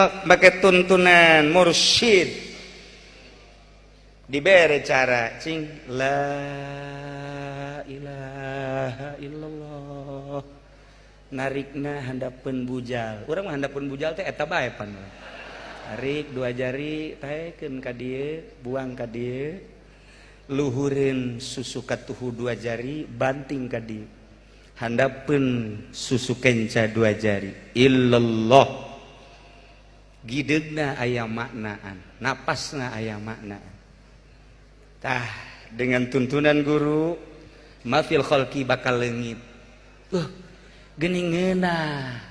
Pakai tuntunan mursyid, dibere cara cing la ilaha illallah, narikna handapeun bujal. Urang mah handapeun bujal teh eta bae pan. Tarik dua jari, taekeun ka dieu, buang ka dieu, luhureun susu katuhu dua jari, banting ka dieu, handapeun susu kenca dua jari, illallah. Gidegna aya maknaan, napasna aya maknaan. Tah, dengan tuntunan guru mafil kholqi bakal leungit. Geuning ngeunah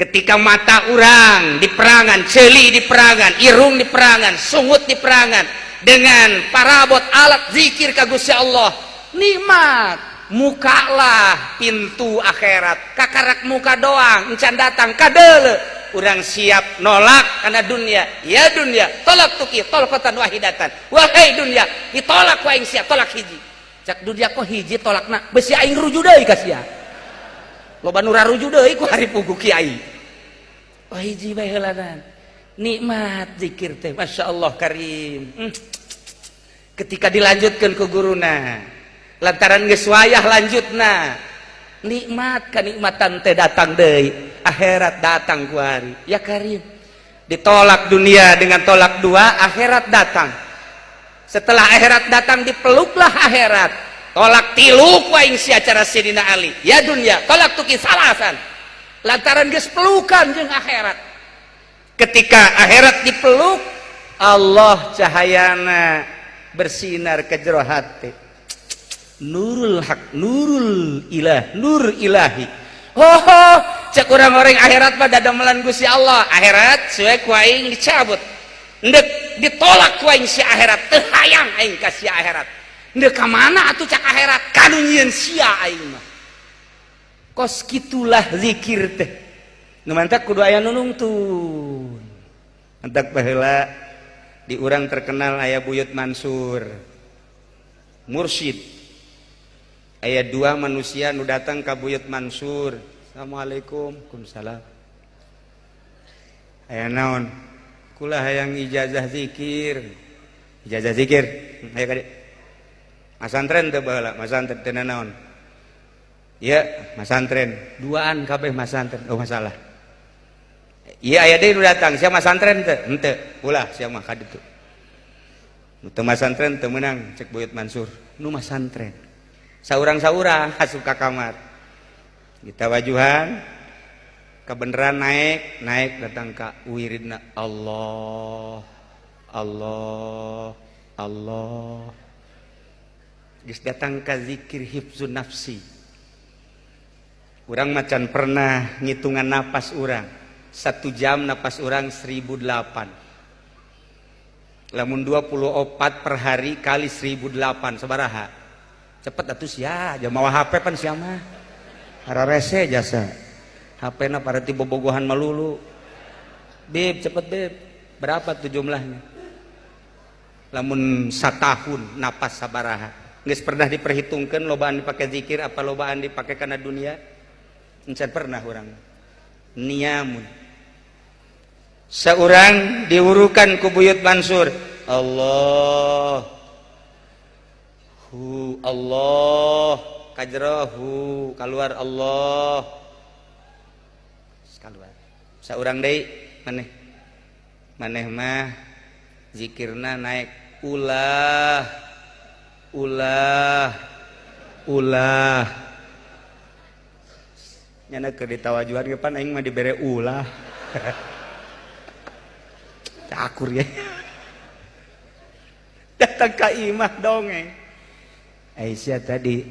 ketika mata urang diperangan, ceuli diperangan, irung diperangan, sungut diperangan dengan parabot alat zikir ka Gusti Allah. Nikmat mukalah pintu akhirat, kakarak muka doang encan datang kadeuleu. Urang siap nolak karena dunia. Ya dunia, tolak tuki tolakatan wahidatan. Wahai dunia, ditolak ku aing sia tolak hiji. Cak dunia, kok hiji tolakna, besi aing ruju deui ka sia. Loba nu raruju deui ku hari pugu kiai. Wah, hiji bae heulanan. Nikmat zikir teh, Masya Allah karim. Ketika dilanjutkan ke guruna, lantaran geus wayah lanjutna, nikmat kenikmatan teh datang deui, akhirat datang ku hari. Ya karim, ditolak dunia dengan tolak dua, akhirat datang. Setelah akhirat datang, dipeluklah akhirat, tolak tilu ku aing sia cara Sidina Ali. Ya dunia, tolak tuki salasan. Lantaran geus pelukan jeung akhirat, ketika akhirat dipeluk Allah, cahayana bersinar ke jero hati, nurul hak, nurul ilah, nur ilahi. Oh, cek orang-orang, akhirat mah dadamelan Gusti Allah. Akhirat suwe ku aing dicabut. Ndek ditolak ku aing si akhirat, teu hayang aing ka si akhirat. Ndek ka mana atuh? Cak akhirat, kanu nyieun sia aing mah. Kos kitulah zikir teh. Nu mantak kudu aya nu nungtun. Mantak baheula di urang terkenal aya Buyut Mansur, mursyid. Aya dua manusia nu datang ka Buyut Mansur. Assalamualaikum. Waalaikumsalam. Aya naon? Kula hayang ijazah zikir. Ijazah zikir, ayo ka dieu. Masantren teu baheula? Masantren teu naon ya, masantren duaan kabeh masantren. Oh, masalah. Iya, aya deui nu datang. Sia masantren teu? Henteu. Ulah, sia mah ka ditu. Nu teu masantren teu meunang, cek Buyut Mansur. Nu masantren saurang-saurang asup ka kamar, kita wajuhan kebenaran, naik naik datang ka wiridna Allah, Allah, Allah. Geus datang ka zikir hifzun nafsi. Urang macan pernah ngitungan napas urang. Satu jam napas urang 1008. Lamun 24 per hari kali 1008 sabaraha? Cepet atuh sia, jam mawa HP pan sia mah. Rese jasa HP na para ti bobogohan melulu. Bib, cepet, Bib, berapa tuh jumlahnya? Lamun satahun napas sabaraha? Geus pernah diperhitungkan lobaan dipakai zikir apa lobaan dipakai karena dunia? Encan pernah orang niamun. Seorang diurukan ku Buyut Mansur, Allah hu Allah, kajrohu keluar, Allah keluar. Seorang deui, maneh maneh mah zikirna naik, ulah ulah ulah. Nyana keur ditawajuhan ge pan aing mah dibere ulah. Cakur ya. Datang ka imah, dongeng. Aisyah tadi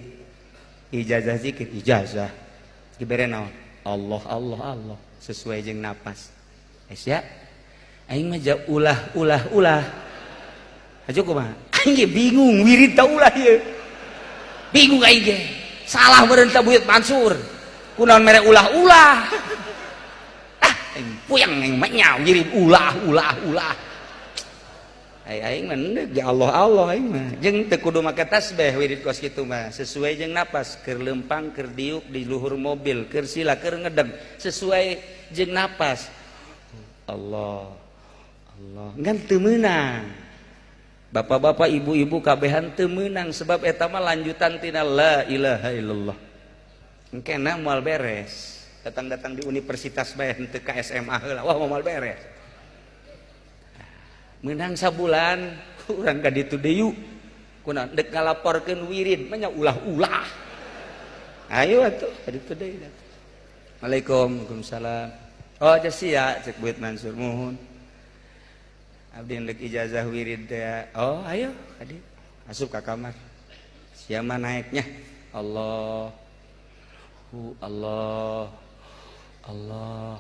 ijazah zikir, ijazah dibere naon? Allah, Allah, Allah, sesuai jeung napas. Aisyah, aing mah ulah ulah ulah. Aja kumaha? Aing ge bingung wirid ta ulah ieu. Bingung aing ge. Salah meureun ta Buyut Mansur. Kunaon mere ulah-ulah? Ah, aing puyeng, aing mah nya wirid ulah ulah ulah. Ai aing mah endeg ya Allah Allah aing mah. Jeung teu kudu make tasbih wirid kos kitu mah, sesuai jeung napas, keur leumpang, keur diuk di luhur mobil, keur sila, keur ngedeg, sesuai jeung napas. Allah Allah ngan teu meunang. Bapak-bapak, ibu-ibu kabehan teu meunang sebab eta mah lanjutan tina la ilaha illallah. Engkena moal beres. Datang-datang di universitas bae henteu ka SMA heula, wah moal beres. Menang sabulan urang ka ditu deui. Kunaon dek ngalaporkeun wirid mah nya ulah-ulah. Ayo atuh ka ditu deui. Assalamualaikum, waalaikumsalam. Oh, sia cek Buyut Mansur muhun. Abdi ndek ijazah wirid teh. Oh, ayo ka dieu. Asup ka kamar. Sia mah naeknya. Allah. Hu Allah. Allah.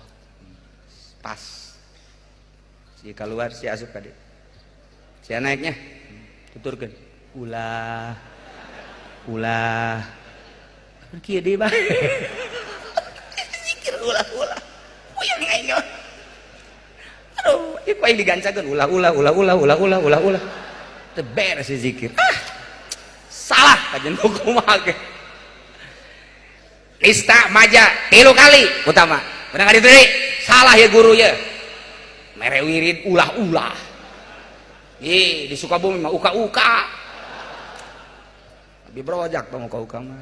Pas. Si keluar si asup ka dieu. Sia naeknya. Tuturkeun. Ulah. Ulah. Kieu deui bae. Zikir ulah-ulah. Puyeng aing. Aduh, ieu ku aing digancakeun ulah ulah ulah ulah ulah ulah ulah ulah. Teu beres si zikir. Ah. Salah kajian kumaha ge. Nista maja 3 kali utama. Bener ka ditu? Salah ya guru ya. Mere wirid ulah-ulah. Ih, di Sukabumi mah uka-uka. Abi brojak tong uka-uka mah.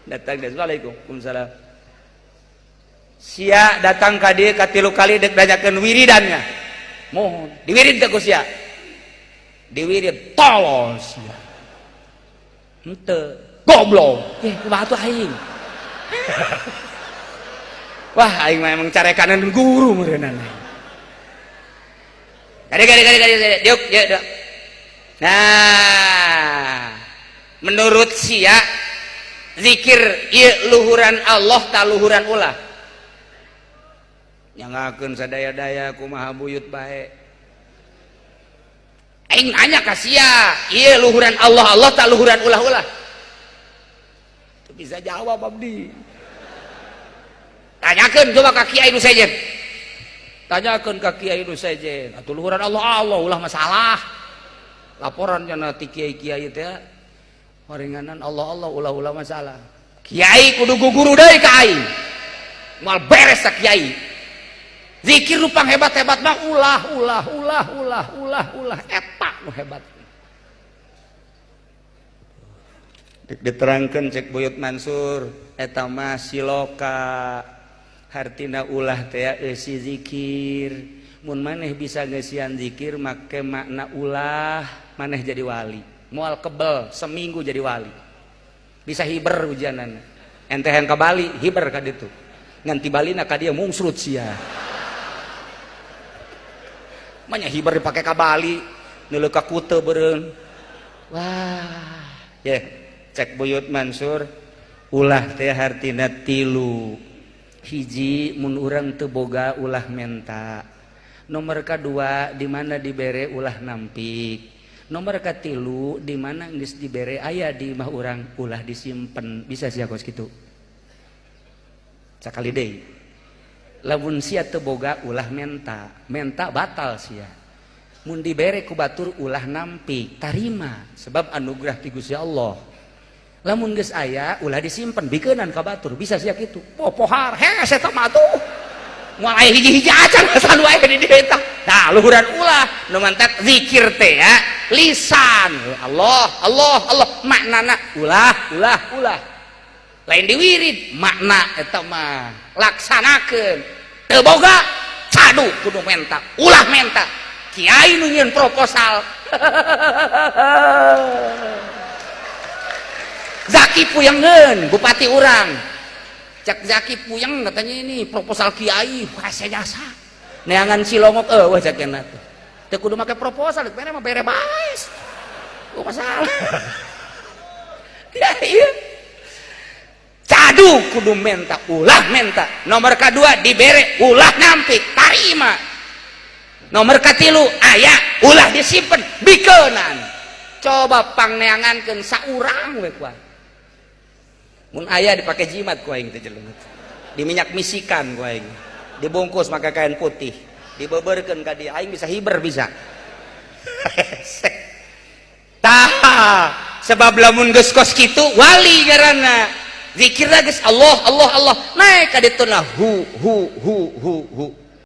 Datang deh, assalamualaikum, waalaikumsalam. Sia datang ka dieu ka 3 kali dek nanyakeun wiridannya. Mohon diwirid teh ku sia. Diwirid tolol sia. Henteu, goblok. Eh, kumaha tuh aing? Wah, aing mah emang carekanan guru meureunana. Gade gade gade gade gade, diuk, diuk, diuk. Nah, menurut sia zikir ieu luhuran Allah ta luhuran ulah. Nyangakeun sadaya-daya kumaha buyut bae. Aing nanya ka sia, ieu luhuran Allah Allah ta luhuran ulah-ulah? Teu bisa jawab abdi. Tanyakeun coba ka kiai nu sejen. Tanyakeun ka kiai nu sejen, atuh luhuran Allah Allah ulah masalah. Laporan cenah ti kiai-kiai teh horenganan Allah Allah ulah-ulah masalah. Kiai kudu guguru deui ka aing. Moal beres sa kiai. Zikir nu panghebat-hebat mah ulah ulah ulah ulah ulah ulah eta nu hebat. Dek diterangkeun cek Buyut Mansur eta mah siloka. Hartina ulah teh eusi zikir. Mun maneh bisa ngeusian zikir make makna ulah maneh jadi wali. Moal kebel seminggu jadi wali. Bisa hiber hujanan. Ente yang ka Bali hiber ka ditu. Ngan ti Balina ka dieu mungsrut sia. Manya hiber dipake ka Bali, neuleuh ka Kute beureun. Wah, ye, cek Buyut Mansur ulah teh hartina 3. Hiji mun urang teu boga ulah menta. Nomor kadua di mana dibere ulah nampik. Nomor katilu di mana geus dibere aya di imah urang ulah disimpen. Bisa sia kos kitu. Sakali deui. Lamun sia teu boga ulah menta, menta batal sia. Mun dibere ku batur ulah nampik, tarima sebab anugerah ti Gusti Allah. Lamun geus aya ulah disimpen, bikeunan ka batur, bisa sia kitu. Popohar, hese eta mah atuh. Moal aya hiji-hiji acan asa nu aya di dieu eta. Tah luhuran ulah nu mantak zikir teh ya, lisan. Allah, Allah, Allah maknana ulah, ulah, ulah. Lain diwirid makna eta mah laksanakeun. Teu boga cadu kudu menta, ulah menta. Kiai nu nyieun proposal. Zaki puyengeun bupati urang. Cek Zaki puyeng katanya ini proposal kiai hese jasa. Neangan silongok eueuh cek cenah teh. Teu kudu make proposal, bere mah bere bae. Oh masalah. Ya iya. Cadu kudu menta, ulah menta. Nomor kedua dibere ulah nampik, tarima. Nomor katilu aya ulah disimpen, bikeunan. Coba pangneangankeun saurang we kuat. Mun aya dipake jimat ku aing teh jelema. Diminyak misikan ku aing. Dibungkus make kain putih, dibeberkeun ka dia aing bisa hiber bisa. Tah, sebab lamun geus kos kitu wali ngaranna. Zikir geus Allah, Allah, Allah, naik ka dituna hu hu hu hu hu.